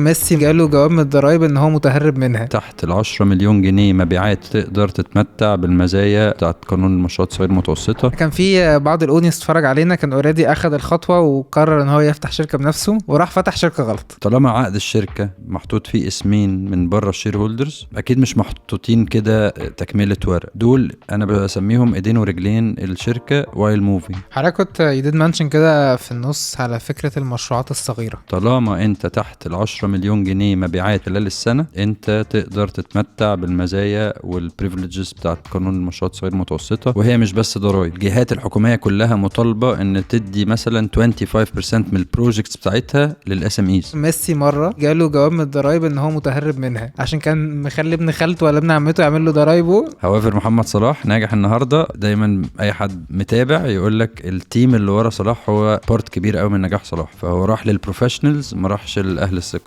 ميسي جاله جواب من الضرايب ان هو متهرب منها. تحت ال 10 مليون جنيه مبيعات تقدر تتمتع بالمزايا بتاعت قانون المشروعات الصغيرة المتوسطة. كان في بعض ال audience اتفرج علينا كان already اخذ الخطوة وقرر ان هو يفتح شركة بنفسه، وراح فتح شركة غلط. طالما عقد الشركة محطوط فيه اسمين من بره ال shareholders، اكيد مش محطوطين كده تكمله ورق، دول انا بسميهم ايدين ورجلين الشركة while moving. حضرتك كنت you did mention كده في النص على فكرة المشروعات الصغيره. طالما انت تحت ال 10 مليون جنيه مبيعات خلال السنه، انت تقدر تتمتع بالمزايا وال privileges بتاعت قانون المشروعات الصغيرة المتوسطه. وهي مش بس ضرائب، الجهات الحكومية كلها مطالبه ان تدي مثلا 25% من ال projects بتاعتها لل SMEs. ميسي مرة جاله جواب من الضرايب ان هو متهرب منها عشان كان مخلي ابن خالته ولا ابن عمته يعمل له ضرايبه. however محمد صلاح ناجح النهارده، دايما اي حد متابع يقول لك ال team اللي ورا صلاح هو part كبير قوي من نجاح صلاح، فهو راح لل professionals ما راحش لاهل الثقه.